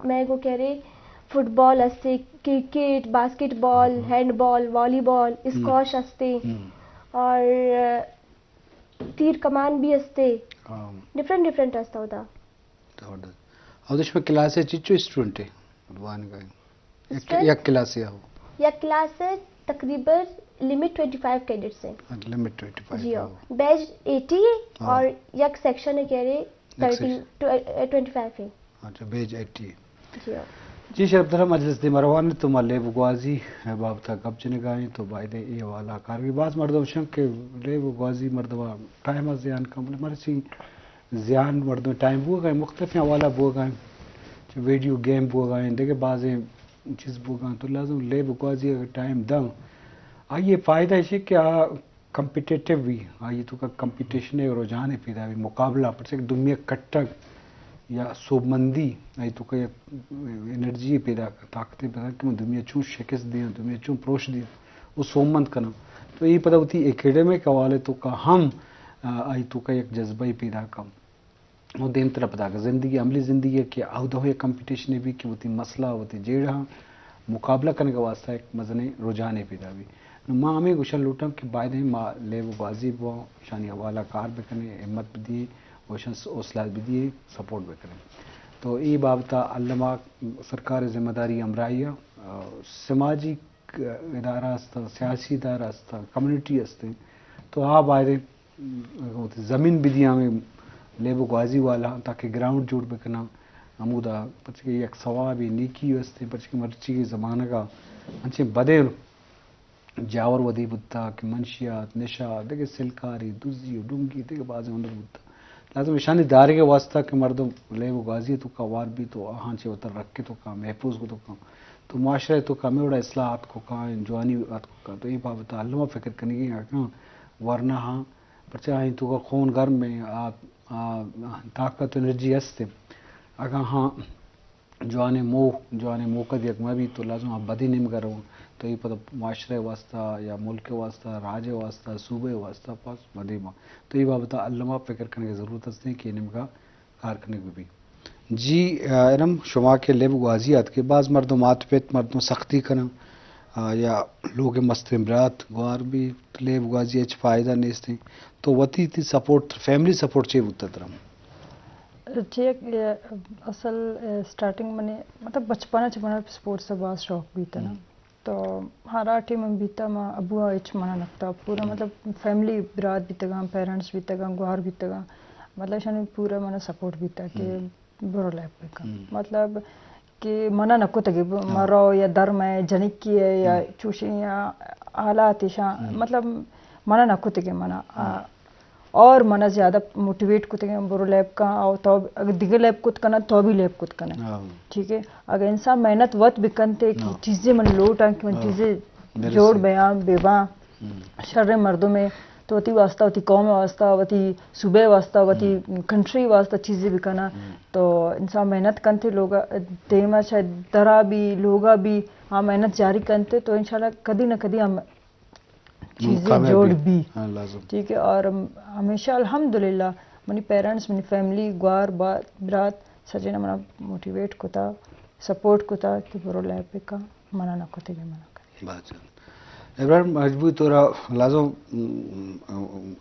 میں گو کہہ رہے، فٹ بال استے، کرکٹ، باسکٹ بال، ہینڈ بال، والی بال، اسکواش استے، اور تیر کمان بھی استے۔ ڈفرنٹ ڈفرنٹ استا ہوتا۔ زبردست۔ اور اس میں کلاس ہے چچو اسٹوڈنٹ ہے؟ وانگا یک، اسٹوڈنٹ؟ یک کلاس ہے ہو؟ یک کلاس ہے، تقریباً لمٹ ٹوئنٹی فائیو کیڈٹس ہیں۔ لمٹ ٹوئنٹی فائیو جی ہو۔ بیچ ایٹی ہے، اور یک سیکشن ہے کہہ رہے، یک تھرٹی سیکشن۔ ٹوئنٹی فائیو ہے۔ اچھا، بیچ ایٹی ہے۔ جی ہاں۔ جی شرف دار، مجلس دیم روان تو ما لیب گوازی بابت گپ جنگائیں تو بایدے اے حوالہ کار بھی۔ باز مردم شن کہ لیب گوازی مردم ٹائم زیان کم، بلے مرچی زیان مردم ٹائم بوگا، مختلف حوالہ بوگا، چہ ویڈیو گیم بوگا، دیگہ بازیں چیز بوگا، تو لازم لیب گوازی اگر ٹائم داں، آئی فائدہ ہے کہ آ کمپیٹیٹو بی، آئی توکا کمپیٹیشن ءِ رجحان پیدا بی، مقابلہ، پرچہ کہ دومی ءَ کٹگ یا سوبمندی، آئی توکا یک انرجی پیدا، طاقت پیدا کہ من دومی ءَ چون شکست دیاں، دومی ءَ چون پروش دیاں، او سوبمند کناں۔ تو اے پدا وتی اکیڈمک حوالے توکا ہم، آ، آئی توکا یک جذبہ پیدا کم۔ و دیمتر ءَ پدا اگاں زندگی، عملی زندگی ءَ کہ اود ءَ یک کمپیٹیشنے بی کہ وتی مسئلہ، وتی جیڑہاں مقابلہ کنگ ءِ واسطہ یک مزنیں رجحانے پیدا بی۔ نوں ما ہمے گوشگ لوٹاں کہ بایدیں ما لیب گوازی بواں، اشانی حوالہ کار بکنیں، ہمت بدییں و اشاں حوصلہ بدییں، سپورٹ بکنیں۔ تو اے بابت ءَ الما سرکار ءِ ذمہ داری ہمراہی ءَ، آ، سماجی ادارہ است، سیاسی ادارہ است، کمیونٹی است، تو آ بایدیں وتی زمین بدیاں ہمے لیب گوازی والا، تاکہ گراؤنڈ جوڑ بکناں۔ ہمودا پرچہ کہ یک ثوابے، نیکی است، پرچہ کہ مرچی زمانگ ءَ انچیں بدیں جاور ودی بوتا کہ منشیات، نشہ، دگہ سلکاری، دزی و ڈنگی، دگہ بازیں ہنر بوتا۔ لازم اشانی دارگ ءِ واسطہ کہ مردم لیب و گوازی توکا ہوار بیت و آہاں چہ وتا رکت و کاں، محفوظ کت و کاں، تو معاشرہ توکا ہمے وڑا اصلاحات کو کاں، جوانی آت کو کاں۔ تو اے بابت ءَ الما فکر کنگی اگاں ورنا ہاں، پرچہ آئی توکا خون گرم ایں، آ، آ، طاقت انرجی است ایں۔ اگاں ہاں جوانیں موہ، جوانیں موقع دیگ مہ بیت تو لازم آ بدی نیمگ ءَ رواں۔ تو اے پدا معاشرہ ءِ واسطہ یا ملک ءِ واسطہ، راج ءِ واسطہ، صوبہ ءِ واسطہ پاس بدی ما۔ تو اے بابت ءَ الما فکر کنگ ءِ ضرورت است کہ اے نیمگ ءَ کار کنگ بہ بیت۔ جی، آ، ارم شما کہ لیب گوازی آتکے، باز مردم آت پت مردم سختی کناں، آ، یا لوگ ءِ مستریں برات گوار بی لیب گوازی ہچ فائدہ نیست ایں۔ تو وتی تی سپورٹ، فیملی سپورٹ چے بوتا ترا؟ ٹھیک، اے اصل، اے، سٹارٹنگ منی، مطلب، بچپن ءَ چہ منا سپورٹس ءَ باز شوق بیتہ نا۔ تو ہر آ ٹیم من بیتہ، ما ابو ءَ ہچ منا نکتا۔ پورا، مطلب، فیملی، برات بیتگاں، پیرنٹس بیتگاں، گوار بیتگاں، مطلب، اشانی پورا منا سپورٹ بیتہ کہ برو لیب بکن۔ مطلب کہ منا نہ کتگی، ب-، مرو یا در مئے جنکی ءَ یا چوشیں یا حالات ایشاں، مطلب، منا نہ کتگی منا۔ آ، اور منا زیادہ موٹیویٹ کتگی برو لیب کن، او تو اگر دگہ لیب کت کنن تو بھی لیب کت کنن۔ ٹھیک ہے، اگر انسان محنت وت بکنتے کہ چیزیں من لوٹاں کہ من چیزیں جوڑ بیاں، بباں۔ شریں مردمے تو وتی واسطہ، وتی قوم ءِ واسطہ، وتی صوبہ ءِ واسطہ، وتی کنٹری ءِ واسطہ چیزے بکناں۔ تو انسان محنت کنت، لوگ ءِ دیم ءَ چہ درا بھی، لوگ ءَ بھی آ محنت جاری کنت، تو انشاءاللہ کدی نہ کدی ہم چیزے جوڑ بی۔ ٹھیک ہے، اور ہم-، ہمیشہ الحمدللہ منی پیرنٹس، منی فیملی، گوار، با-، برات سجین منا موٹیویٹ کتا، سپورٹ کتا کہ برو لیب بکن، منا نہ کتگی منا کدی۔ بات جان۔ ابراہیم، مجموعی طور لازم، م، م،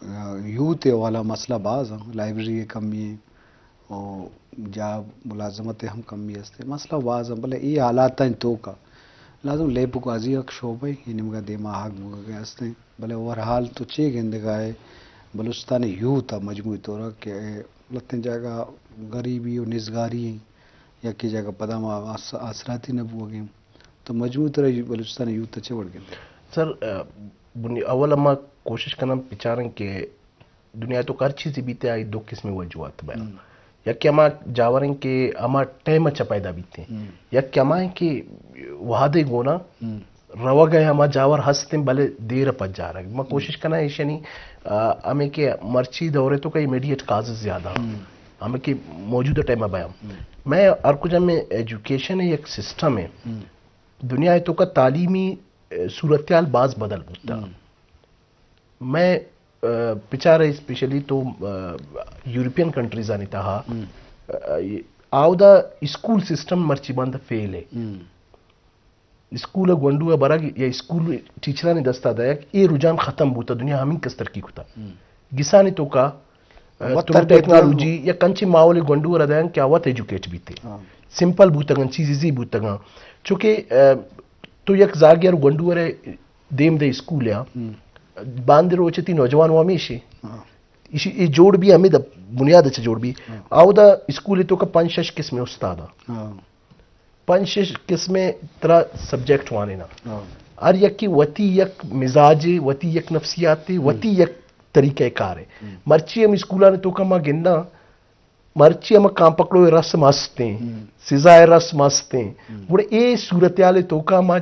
یوتھ ءِ حوالہ مسئلہ باز ہیں، لائبریری ءِ کمی ہیں، اور جاب ملازمت ءِ ہم کمی است، مسئلہ باز ہیں، بلے اے حالات ہیں توکا لازم لیب گوازی یک شعبہ ہے، یہ نیمگا دیما آہگ بوگا ہست ہیں، بلے اوور حال تو چے گندگا ہے بلوچستان یوتھ ءَ مجموعی طور کہ لتیں جاگہ غریبی و نزگاری ہیں، یکے جاگہ پدا ما آس-، آسراتی نہ بوگیں۔ تو مجموعی طرح بلوچستان یوتھ ءَ چہ وڑ گندے؟ سر، آ، بنی-، اول ما کوشش کناں بچاراں کہ دنیا تو ہر چیزی بیتے آئی دو قسم وجوہات بیاں۔ یک کہ ہما جاوریں کہ ہما ٹائم چہ پیدا بیتے۔ یک کہ ہما ہیں کہ وہدے گونا روگ ءَ ہما جاور ہستیں بلے دیر ءَ پجارگ۔ ما کوشش کناں ایشانی، آ، ہمیں کہ مرچی دورے تو کا امیڈیٹ کاز زیادہ ہیں۔ ہمیں کہ موجودہ ٹائم ءَ بیاں۔ میں ہر کجا میں ایجوکیشن ءِ یک سسٹم ہے۔ دنیا ءِ توکا تعلیمی، اے، صورتحال باز بدل بوتا۔ میں، اے، بچار اسپیشلی تو، اے، یورپین کنٹریز آنی تہا، اے، آودا اسکول سسٹم مرچی بند فیل ہے۔ اسکول ء گونڈو ء برگ یا اسکول ٹیچرانی دستا دئیگ، اے رجحان ختم بوتا، دنیا ہمینکس ترقی کتا۔ گسانی توکا، ء، وت تو تربیت ٹیکنالوجی یا کنچی ماحول گونڈو ء را دئیگ کہ آ وت ایجوکیٹ بیتے۔ سمپل بوتگاں، چیزی زی بوتگاں۔ چونکہ، ء، تو یک زاگے ء گونڈو ء را دیم دے اسکول ء، باندے روچ تی نوجوان و ہمیشی۔ ایشی، اے جوڑ بی ہمے دا بنیاد چ جوڑ بی۔ آودا اسکول توکا پنچ شش قسم استاد آ۔ پنچ شش قسم ترا سبجیکٹ وانینا۔ ہر یکی وتی یک مزاجے، وتی یک نفسیاتے، وتی یک طریقہ کارے۔ مرچی ہم اسکولانی توکا ما گنداں، مرچی ہم کام پکڑو رسم ہستیں، سزا رسم ہستیں۔ گڑا اے صورتحال توکا ما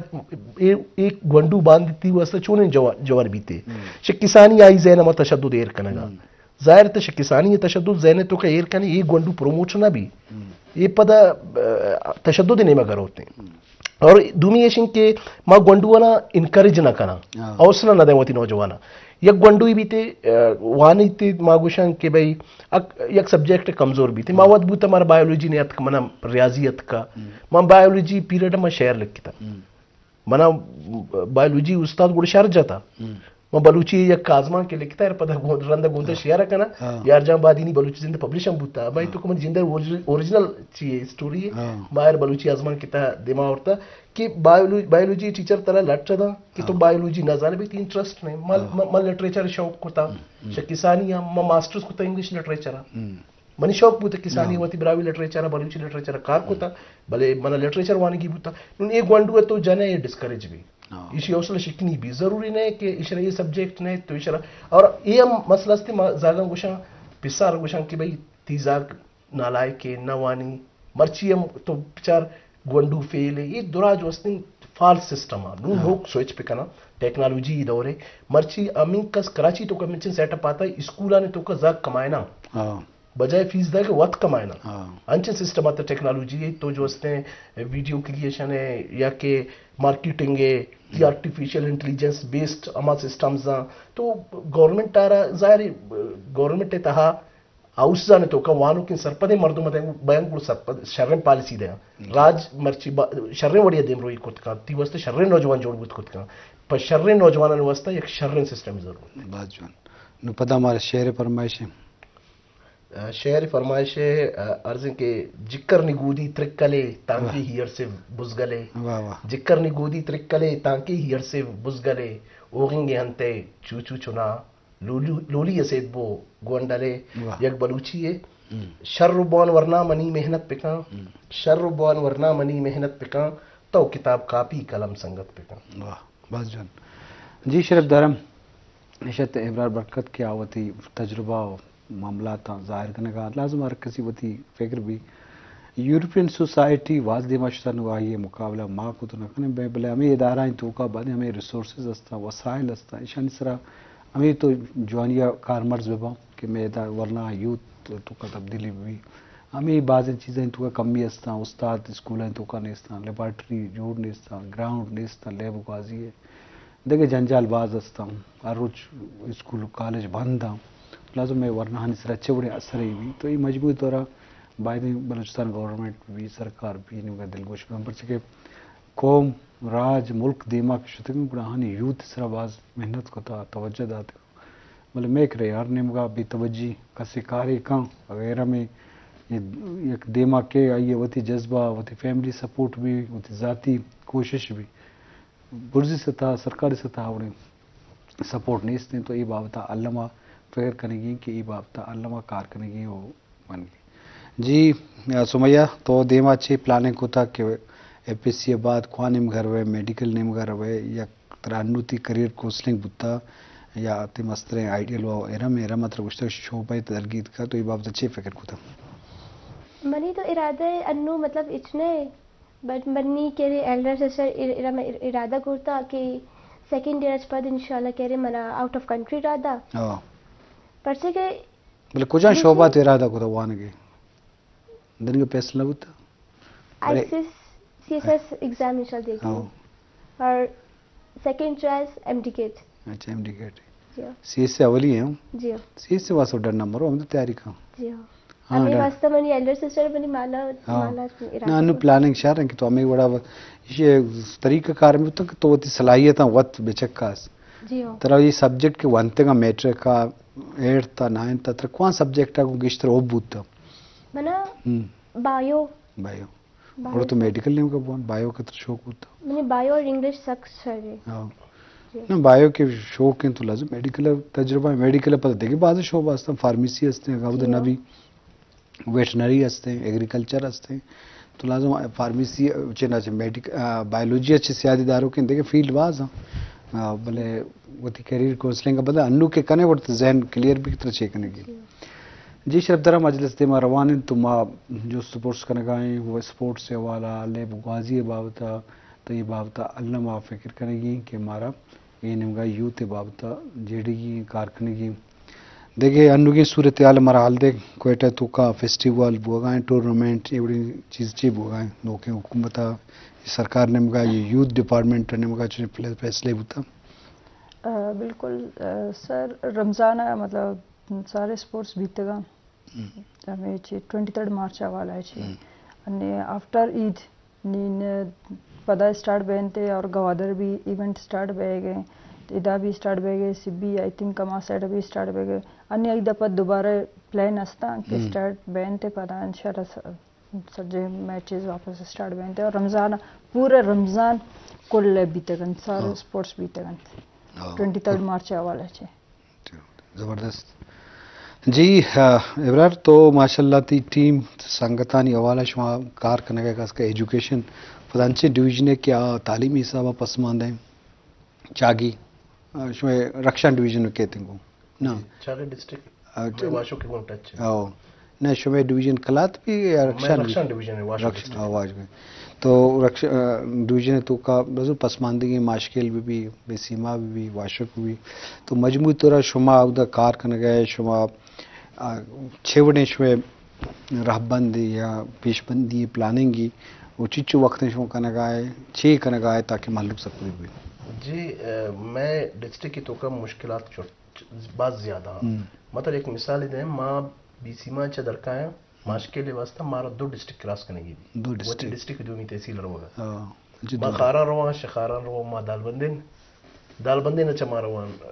اے، اے گونڈو باندتی واسطہ چونیں جوان، جوان بیتے۔ شکسانی آئی ذہن ما تشدد ایر کنگا۔ ظاہر تے شکسانی تشدد ذہن توکا ایر کنے، اے گونڈو پروموٹ نہ بی۔ اے پدا، ء، تشدد نیمہ گروتے۔ اور دومی ایشن کہ ما گونڈوانا انکریج نہ کناں، حوصلہ نہ دیں وتی نوجواناں۔ یک گونڈوی بیتے، ء، وانی تے ما گوشاں کہ بھئی، اک-، یک سبجیکٹ کمزور بیتے۔ ما وت بوتا مارا بایولوجی نے اتک، منا ریاضی اتکا۔ ما بایولوجی پیریڈ ما شعر لکھتا۔ منا بایولوجی استاد گڑا شعر جتا۔ ما بلوچی یک آزمان کہ لکھتا ہے، پدا گون-، رندا گوندا شعر کنا۔ یار جان بادینی بلوچی زند پبلش ہم بوتا۔ بھائی تو کہ من جندر اوریج-، اوریجنل چی ہے، اسٹوری ہے۔ ماہر بلوچی آزمان کتا دیما اورتا کہ بایولو-، بایولوجی ٹیچر ترا لٹ دا کہ تو بایولوجی نہ زانے، بھئی تی انٹرسٹ نہیں۔ من، من، من لٹریچر شوق کتا۔ شکسانی ہم، من ماسٹرز کتا انگلش لٹریچر۔ منی شوق بوت کسانی وتی براہوئی لٹریچر ء، بلوچی لٹریچر ء کار کتا، بلے منا لٹریچر وانگی بوتا۔ نون اے گونڈو ء تو جنئے اے ڈسکریج بی۔ ایشی حوصلہ شکنی بی۔ ضروری نہ کہ ایشرا اے سبجیکٹ نہ تو ایشرا، اور اے ہم مسئلہ است، ما زاگاں گوشاں، پسار گوشاں کہ بھئی تی زاگ نالائک ہے، نہ وانی، مرچی ہم تو بچار گونڈو فیل ہے، اے دراج وستیں فالس سسٹم آ۔ نون لوگ سوچ پہ کنا، ٹیکنالوجی دور ہے، مرچی ہمینکس کراچی توکا منچن سیٹ اپ آتا، اسکولانی توکا زاگ کمائنا۔ بجائے فیس دئیگ ء وت کمائیناں۔ انچیں سسٹم آتا ٹیکنالوجی ہے، تو جو استیں ویڈیو کریئیشن ہے یا کہ مارکیٹنگ ہے، یا آرٹیفیشل انٹیلیجنس بیسڈ ہما سسٹمز آں، تو گورنمنٹ آرا ظاہر ہے، گورنمنٹ ء تہا ہاؤسز آنے توکا وانوکیں سرپدیں مردم ء بیان گڑا سرپد شریں پالیسی دیاں۔ راج مرچی با-، شریں وڑی ء دیمروئی کت کنت، تی واسطہ شریں نوجوان جوڑ بوت کت کنت۔ پہ شریں نوجوانانی واسطہ یک شریں سسٹم ضرورت۔ باز جوان۔ نو پدا ہمارا شعر فرمائش ہے۔ شعر فرمائش ہے، عرض ہے کہ جکر نگودی ترکلے تانکہ ہیئر سے بزگلے۔ جکر نگودی ترکلے تانکہ ہیئر سے بزگلے۔ اوغنگے ہنتے چو چو چنا لولی، لولی اسید بو گونڈلے۔ یک بلوچی ہے۔ شر و بان ورنا منی محنت پکاں۔ شر و بان ورنا منی محنت پکاں۔ تو کتاب کاپی قلم سنگت پکاں۔ واہ، باز جوان۔ جی شرف دارم، اشت ابرار برکت کہ آ وتی تجربہ و معاملاتاں ظاہر کنگا، لازم ہر کسی وتی فکر بی۔ یورپین سوسائٹی واز دیما شتا نو آئی مقابلہ ما کو تو نہ کنیں، بے-، بلے ہمیں ادارہ ہیں توکا بعد ہمیں ریسورسز ہستا، وسائل ہستا، اشانی سرا ہمیں تو جوانیا کارمرز ببا کہ میں ادا ورنا یوتھ توکا تبدیلی بی۔ ہمیں بازیں چیزیں توکا کمی ہستا، استاد اسکولیں توکا نیستا، لیبارٹری جوڑ نیستا، گراؤنڈ نیستا، لیب گوازی ہے۔ دگہ جنجال باز ہستاں، ہر روچ اسکول و کالج بند آں، لازم ہے ورناہانی سرا چہ وڑیں اثرے بی۔ تو اے مجموعی طورا بایدیں بلوچستان گورنمنٹ بی، سرکار بی، نمگا دلگوش بی، پرچہ کہ قوم، راج، ملک دیما کہ شتگن گڑا آہانی یوتھ سرا باز محنت کتا، توجہ داتگ۔ بلے مئے کرے ہر نیمگا بے توجہی، کسے کارے کن، اگر ہمے یک دیما کہ آئی وتی جذبہ، وتی فیملی سپورٹ بی، وتی ذاتی کوشش بی، برزی سطح، سرکاری سطح اوڑیں سپورٹ نیست انت، تو اے بابت الما فکر کنگی کہ اے بابت الما کار کنگی و منگی۔ جی، سمیہ، تو دیما چے پلاننگ کتا کہ ایف ایس سی بعد کوا نیمگا روے، میڈیکل نیمگا روے، یا ترا انو تی کریئر کونسلنگ بوتا، یا تی مستریں آئیڈیل و ارم، ارم ترا گوشتا شعبہ درگیت کا، تو اے بابت چے فکر کتا؟ منی تو ارادہ انو مطلب اچ نہ بٹ منی کہ ارے ایلڈر سسٹر ار-، ارا مئے ار-، ارادہ کرتا کہ سیکنڈ ایئر اچ پد انشاءاللہ کہ ارے منا آؤٹ آف کنٹری رادا۔ ہاں۔ پرچہ کہ بلے کجا شعبہ تو ارادہ کرتا وانگے؟ دنگے پیسل نہ بوتا؟ آئی سی ایس، سی ایس ایس ایگزام انشاءاللہ دیگی۔ ہاں۔ اور سیکنڈ چوائس ایم ڈی کیٹ۔ اچھا، ایم ڈی کیٹ۔ جی ہاں۔ سی ایس ایس اولی ہے؟ جی ہاں۔ سی ایس ایس واسطے ڈر نمبر ہو، ہم تو تیاری کا۔ جی ہاں۔ ہاں، ہمے ڈا- واسطہ منی ایلڈر سسٹر منی مالا، ہاں۔ مالا ارادہ نہ، انو کو۔ پلاننگ شہر ہیں کہ تو ہمیں وڑا و-، یہ طریقہ کار میں تو، کہ تو وتی صلاحیتاں وت بچکاس۔ جی ہاں۔ ترا یہ سبجیکٹ کے ونتگا میٹرک کا، ایٹھ تا، نائن تا، ترا کون سبجیکٹ کو گشتر اوب بوتا؟ منا ہم۔ بایو۔ بایو۔ بایو اور تو سائنس۔ میڈیکل نیم کا بون، بایو کا ترا شوق بوتا؟ منی بایو اور انگلش سک شر ہے۔ ہاں۔ جی۔ نہ، بایو کے شوق ہیں تو لازم میڈیکل تجربہ ہے، میڈیکل پر دیکھے بعض شعبہ ہستن، فارمیسی ہستن، اگر جی ہاں۔ نبی ویٹرنری ہستیں، ایگریکلچر ہستیں، تو لازم فارمیسی چہ نہ چہ میڈیک-، آ، بایولوجی اچھے سیادی دارو کے دیکھے فیلڈ باز ہیں۔ آ، بلے وتی کیریئر کونسلنگ بدل انو کے کنے وڑ ذہن کلیئر بھی کتر چے کنے گی۔ جی۔ جی شرف درا مجلس دے ما روان ہیں تو ما جو سپورٹس کنگا ہیں، وہ سپورٹس سے حوالہ، لیب گوازی بابتا، تو یہ بابتا اللہ ما فکر کنگی کہ مارا اے نیمگا یوتھ ء بابت ء جیڑگی کار کنگی۔ دگہ انوگیں صورتحال ء مارا حال دے، کوئٹہ ء توکا فیسٹیول بوگا ہیں، ٹورنامنٹ، اے وڑیں چیز چی بوگا ہیں، نوکیں حکومت ء سرکار نیمگا، یہ یوتھ ڈپارٹمنٹ نیمگا چنیں فیصلے بوتا؟ آ، بالکل، آ، سر، رمضان ء مطلب سارے اسپورٹس بیتگاں۔ ہمے چی ٹوئنٹی تھرڈ مارچ ء حوالہ ء چی۔ ہم۔ انی آفٹر عید نی نہ پدا اسٹارٹ بینت اور گوادر بھی ایونٹ اسٹارٹ بئیگ ء، ادا بھی اسٹارٹ بئیگ ء، سبی آئی تھنک کما سائیڈ بھی اسٹارٹ بئیگ ء۔ انی عید ء پد دوبارہ پلان استاں کہ ہم۔ اسٹارٹ بینت پدا انشاءاللہ س-، سجے میچز واپس اسٹارٹ بینت اور رمضان، پورا رمضان کل بیتگن، سارے ہاں۔ اسپورٹس بیتگن۔ ہاں۔ ٹوئنٹی تھرڈ مارچ ء حوالہ چی۔ زبردست۔ جی، آ، ابرار تو ماشاءاللہ تی ٹیم سنگتانی حوالہ شما کار کنگا، خاص کر ایجوکیشن، پدا انچیں ڈویژن ہے کہ آ تعلیمی حساب ء پسماندہ ہیں۔ چاگی، آ، شما رخشان ڈویژن میں کہتے ہیں کو؟ نا۔ جی، چاگی ڈسٹرکٹ آ، میں واشو کے گون ٹچ ہے۔ او۔ نہ، شمئے ڈویژن کلات بھی یا میں رخشان بھی؟ رخشان ڈویژن ہے، واشو رخش-، ڈسٹرکٹ۔ آ، واش بھی۔ تو رخش-، آ، ڈویژن تو کا بزو پسماندگی ماشکیل بھی بھی، بے سیما بھی بھی، واشک بھی۔ تو مجموعی طور شما اودا کار کنگا ہے، شما، آ، چھ وڑیں شمئے رہبند یا پیشبندی پلاننگی، وہ چچو وقت شما کنگا ہے، چھ کنگا ہے تاکہ مہلوک سکوری بھی؟ جی، آ، میں ڈسٹرکٹ کی تو کا مشکلات چٹ باز زیادہ ہاں۔ ہم۔ مطلب ایک مثال دیں، ما بی سی ما چہ درکایاں، ماشکیل واسطہ مارا دو ڈسٹرکٹ کراس کنگی بی۔ دو وتی ڈسٹرکٹ۔ ڈسٹرکٹ دومی تحصیل روگا۔ ہاں، جی، ما دو۔ خاران رواں، شہ خاران رواں، ما دالبندین، دالبندین چہ ما رواں، آ،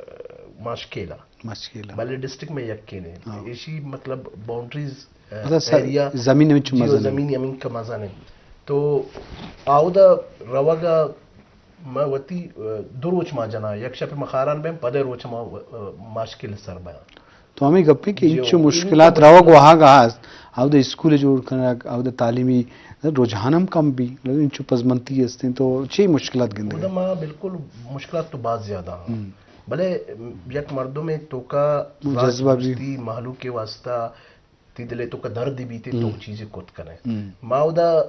ماشکیلا۔ ماشکیلا۔ بلے ڈسٹرکٹ میں یکے نے۔ ہاں۔ ایشی مطلب باؤنڈریز، آ، مطلب سر-، ایریا، زمین ہمیں چو جی، مزن ہے۔ زمین ہمیں کا مزن ہے۔ تو آودا روگا ما وتی، آ، دو روچ ما جناں، یک شپ ما خاران بیں، پدے روچ ما، آ، ماشکل سر بیاں۔ تو ہمیں گپے کہ جی، انچو او، مشکلات انچو روگ مشکلات۔ وہاگا ہست، اودا اسکول جوڑ کنگ، اودا تعلیمی رجحان ہم کم بی، انچو پزمنتی ہستیں، تو چی مشکلات گندے؟ اودا ما بالکل مشکلات تو باز زیادہ ہاں۔ ہم۔ بلے یک مردم توکا وہ راج جذبہ بھی۔ دوستی، مہلوک کے واسطہ تی دلے توکا درد بیتے تو ہم۔ چیزیں کت کنے۔ ہم۔ ما اودا، آ،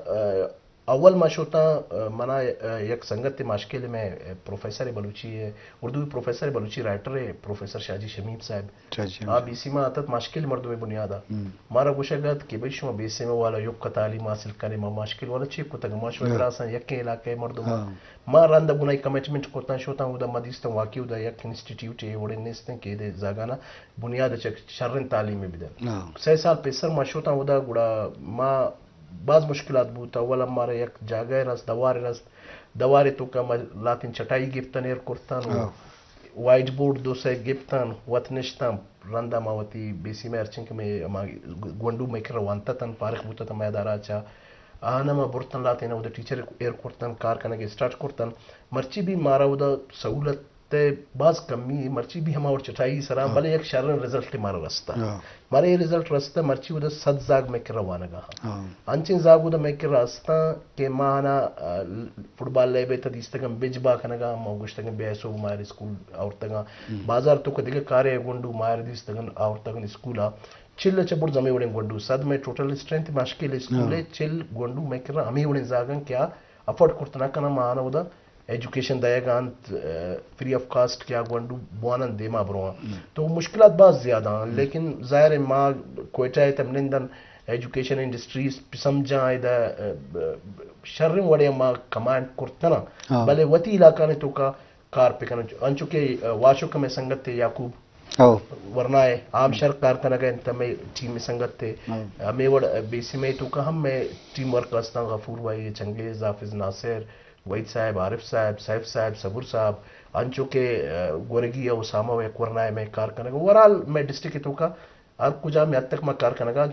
اول ما شوتاں، آ، منا، آ، یک سنگت ماشکل میں، آ، پروفیسر بلوچی ہے، اردو پروفیسر بلوچی رائٹر ہے، پروفیسر شاہ جی شمیم صاحب۔ شاہ جی شمیم آ صاحب۔ بی سی ما اتت ماشکل مردم بنیادا۔ ہم۔ مارا گوشگ ات کہ بھئی شما بی سی ما والا یک تعلیم حاصل کنے، ما ماشکل والا چی کتگ، ما شما ہاں۔ براساں یکیں علاقہ مردم۔ ہاں۔ ما رند گناہی کمٹمنٹ کتاں شوتاں اودا ما دیستاں واقعی اودا یک انسٹیٹیوٹ ہے وڑے نیستیں کہ دے زاگانا بنیاد چک شرن تعلیم بدن۔ ہاں۔ سہ سال پیسر ما شوتاں اودا گڑا ما باز مشکلات بوت۔ اولا مارا یک جاگہ رست، دوارے رست، دوارے توکا ما لاتیں چٹائی گپتن ایر کرتن و ہاں۔ وائٹ بورڈ دو سہ گپتن، وت نشتن، رندا ما وتی بی سی میں ہرچنکہ میں ہما گونڈو میں کرا وانتتن، فارغ بوتتن میدارا چا، آہانا ما برتن لاتین اودا ٹیچر ایر کرتن، کار کنگ اسٹارٹ کرتن۔ مرچی بھی مارا اودا سہولت تے باز کمی، مرچی بھی ہما وڑ چٹائی سرا، ہاں۔ بلے یک شرن رزلٹ مارا رستا۔ ہاں۔ مارا یہ رزلٹ رستا، مرچی اودا صد زاگ میں کرا وانگا ہاں۔ ہاں۔ انچیں زاگ اودا میں کرا رستا کہ ما آنا، آ، فٹبال لیب تا دیستگن بج با کنگا، ما گوشتگن بیا سو ماہر اسکول آورتگا۔ ہم۔ بازار تو کہ دیگه کارے گونڈو ماہر دیستگن آورتگن اسکولا۔ چل چہ برز ہمے وڑیں گونڈو، صد میں ٹوٹل اسٹرینتھ ماشکل اسکول ہے، ہاں۔ چل گونڈو میں کرا ہمے وڑیں زاگن کیا افورڈ کرت نہ کناں، ما آناں اودا ایجوکیشن دئیگ ءَ انت، آ، فری آف کاسٹ کہ آ گونڈو بوانن دیما برواں۔ ہم۔ تو مشکلات باز زیادہ ہیں، ہم۔ لیکن ظاہر ہے ما کوئٹہ ءَ تم نندن ایجوکیشن انڈسٹریز سمجھاں ادا، آ، شریں وڑے ما کمائنڈ کرتنا، ہاں۔ بلے وتی علاقہ نے توکا کار پہ کنن۔ انچو کہ، آ، واشوک میں سنگت یعقوب او۔ ورنا ء آ ہم شر کار کنگ ء انت، ہمے ٹیم ء سنگت ء۔ او۔ ہمے وڑ بیسیم ء توکا ہم مئے ٹیم ورک استاں، غفور بھائی، چنگیز، حافظ ناصر، وحید صاحب، عارف صاحب، سیف صاحب، صبور صاحب، انچو کہ، ء، گورگی ء اسامہ ء یک ورنا ء مئے کار کنگ ء۔ اوورآل مئے ڈسٹرکٹ ء توکا ہر کجام حد تک ما کار کنگا،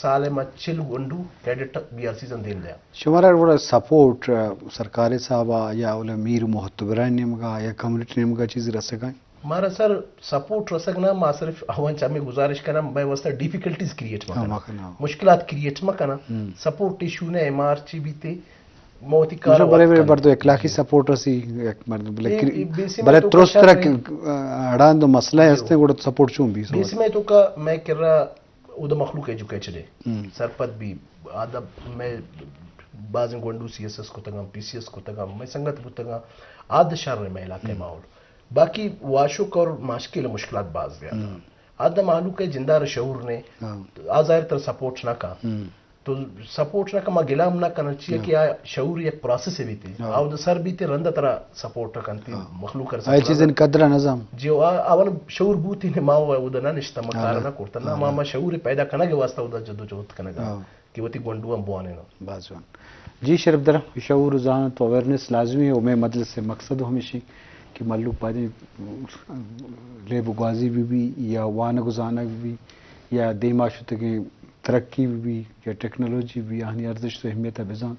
سال ء ما چل گونڈو کیڈٹ بی آر سیز ء دیم دیا۔ شمارا وڑا سپورٹ، ء، سرکار صاحب ء یا اولا میر و معتبران نیمگا یا کمیونٹی نیمگا چیزی رسگا؟ مارا سر سپورٹ رسگ نہ، ما صرف آوان چہ ہمے گزارش کناں، مئے واسطہ ڈیفیکلٹیز کریٹ مہ ہاں، کناں۔ مہ کناں۔ مشکلات کریٹ مہ کناں۔ ہم۔ سپورٹ ایشو نہ، ایم آر چی بیتے، ما وتی کار مجھے بڑے وقت بڑے کنیں۔ بردو اخلاقی جی۔ سپورٹ رسی، یک مردم بلے اے، کری-، اے بیسم بلے تو ترست کشا ترا ہے۔ کہ، آ، اڑاند و مسئلہ جی۔ ہستے گڑا سپورٹ چون بی جی، سوچ؟ بیسم تو کا میں کر رہا، او دا مخلوق ایجوکیٹڈ ہے۔ ہم۔ سرپد بھی، آدم میں بازیں گونڈو سی ایس ایس کتگاں، پی سی ایس کتگاں، میں سنگت بوتگاں، آد شر ہے میں علاقے ہم۔ ماحول۔ باقی واشک اور ماشکیل مشکلات باز زیادہ۔ ہم۔ آد مہلوک ء جندار شعور نے، ہاں۔ آ ظاہر تر سپورٹ نہ کا۔ ہم۔ تو سپورٹ نہ کا، ما گلام نہ کنا، چیا ہاں۔ کہ آ شعور یک پروسیس ہے بیتے۔ ہاں۔ آ دا سر بیتے رند ترا سپورٹ کنتی، ہاں۔ مخلوق کر آ سپورٹ چیزن قدر نظام۔ جی، آ، اول شعور بوتی نے ما او دا نہ نشتا، ما کار ہاں۔ نہ کرتا، نہ ہاں۔ ما، ما شعور پیدا کنگ واسطہ او دا جدوجہد کنگا۔ ہاں۔ کہ وتی گونڈواں بوانیناں۔ باز جوان۔ جی شرف در، شعور و زانت و اویئرنس لازمی ہے، و مئے مجلس سے مقصد ہمیشی کہ ملوک بایدیں لیب و گوازی بی بی یا وانگ و زانگ بی یا دیما شتگیں ترقی بی بی یا ٹیکنالوجی بی، آہانی ارزشت و اہمیت بزان۔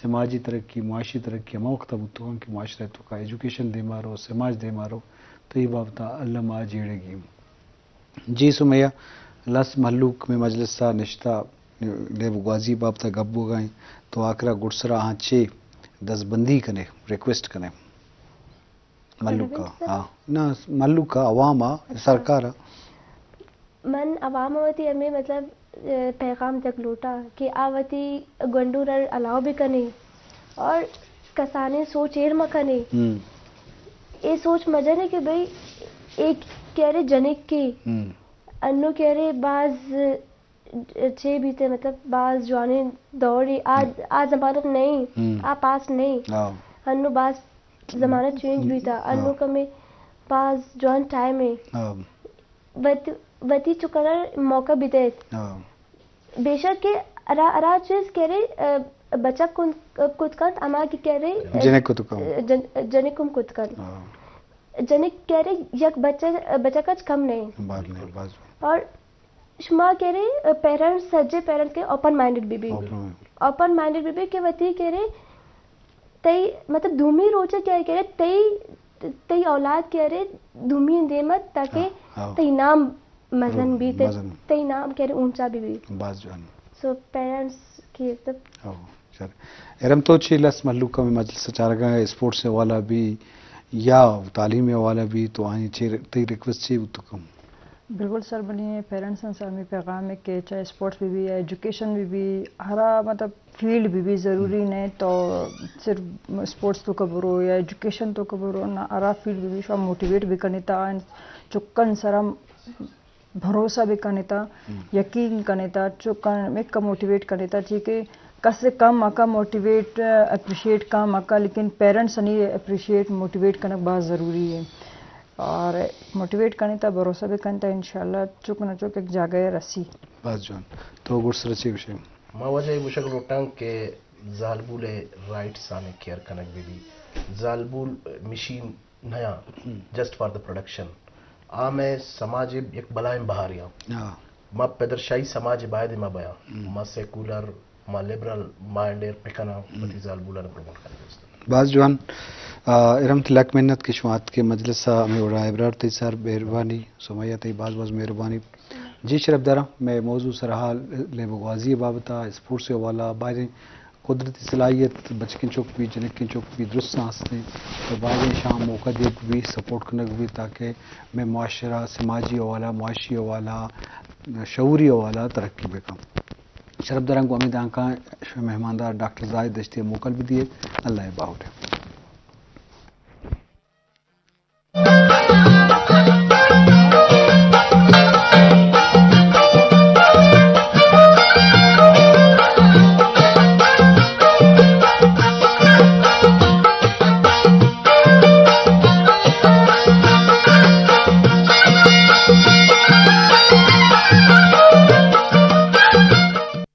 سماجی ترقی، معاشی ترقی ہما وقت بوتگاں کہ معاشرہ توکا ایجوکیشن دیما رو، سماج دیما رو، تو یہ بابتا الما جیڑگی۔ جی سمیہ، لس مہلوک مئے مجلس ء نشتہ، لیب گوازی بابت ء گپ بوگا ایں، تو آخرا گڈسرا آہاں چے دزبندی کنے، ریکویسٹ کنے؟ مہلوک ء، ریکویسٹ کنے؟ ہاں، نہ، مہلوک ء، عوام ء، اچھا۔ سرکار ء۔ من عوام ء وتی ہمے مطلب، ء، پیغام دگ لوٹاں کہ آ وتی گونڈو رل الاؤ بہ کنے اور کسانیں سوچ ایر مہ کنے۔ ہم۔ اے سوچ مہ جنے کہ بھئی اے کہرے جنک کے ہم۔ انو کہرے باز چے بیتے، مطلب باز جوانیں دور ای آ، ہم۔ آ زمانت نہیں، ہم۔ آ پاس نہیں۔ ہاں۔ انو باز زمانہ چینج بیتا، ہاں۔ انو کمے باز جوان ٹائم ہے۔ ہاں۔ وت-، وتی چکرا موقع بدیت۔ ہاں۔ بے شک کہ ارا، ارا چیز کہ رے، ا، بچک کن-، کت کنت، اما کہ کہ رے، ا، جنک کت کنت۔ جن-، جنک ہم کت کنت۔ ہاں۔ جنک کہ رے یک بچہ، بچک اچ کم نہیں۔ بات نہیں، بات۔ اور شما کہ رے، ا، پیرنٹس، سجے پیرنٹ کے اوپن مائنڈڈ بی بی۔ اوپن۔ اوپن مائنڈڈ بی بی کہ وتی کہ رے، تئی، مطلب، دومی روچ ء کہ کہ تئی، تئی اولاد کہ ارے دومی دیمت تاکہ ہاں، ہاں۔ تئی نام مزن ہاں، بیت، مزن۔ تئی نام کہ ارے اونچا بہ بیت۔ باز جوان۔ سو پیرنٹس کی مطلب ہاں، شر۔ ارم تو چی لس مہلوک ہمیں مجلس چارگا ہے، اسپورٹس حوالہ بھی یا تعلیم حوالہ بھی تو آئیں چی تئی ریکویسٹ چی بوتکم؟ بالکل سر، بنی پیرنٹس سر ہمیں پیغام ہے کہ چاہے اسپورٹس بھی بھی یا ایجوکیشن بھی بھی ہرا مطلب فیلڈ بہ بی، ضروری نہ تو صرف اسپورٹس توکا برو یا ایجوکیشن توکا برو، نہ ہرا فیلڈ بہ بی شما موٹیویٹ بکنیتا، چکن سرا بھروسہ بکنیتا، یقین کنیتا، چکن مکا موٹیویٹ کنیتا، چی کہ کس کم مکا موٹیویٹ، اپریشیٹ کم مکا، لیکن پیرنٹس نی اپریشیٹ موٹیویٹ کنگ باز ضروری ہے۔ اور موٹیویٹ کنیتا، بھروسہ بکنیتا، انشاءاللہ چک نہ چک ایک جاگہ رسی۔ باز جوان۔ تو گڈسر چی گوشے؟ ما واجہ اے گوشگ لوٹاں کہ زالبول ء رائٹس آنے کیئر کنگ بہ بی۔ زالبول مشین نیا، ہم۔ جسٹ فار دا پروڈکشن۔ آ مئے سماج ء یک بلائیں بہارے آں۔ ہاں۔ ما پدرشاہی سماج ء باید ما بیاں۔ ہم۔ ما سیکولر، ما لبرل، ما انڈیر پکناں، ہم۔ وتی زالبولاں پروموٹ کنگ است۔ باز جوان۔ آ، ارم تئی لک منت کہ شما اتکے مجلس ء ہمے وڑا ابرار تئی سر، مہربانی۔ سمیہ تئی باز باز مہربانی۔ جی شرف داراں، مئے موضوع سرحال لیب گوازی بابت ء، اسپورٹس حوالہ، بایدیں قدرتی صلاحیت بچکیں چک بھی، جنکیں چک بھی درستاں ہستیں، تو بایدیں شاں موقع دیگ بھی، سپورٹ کنگ بھی، تاکہ مئے معاشرہ سماجی حوالہ، معاشی حوالہ، شعوری حوالہ ترقی بکن۔ شرف داراں گوں ہمے دانکاں شمئے مہماندار ڈاکٹر زاہد دشتی ء موکل بدیے۔ اللہ ء باہوٹ۔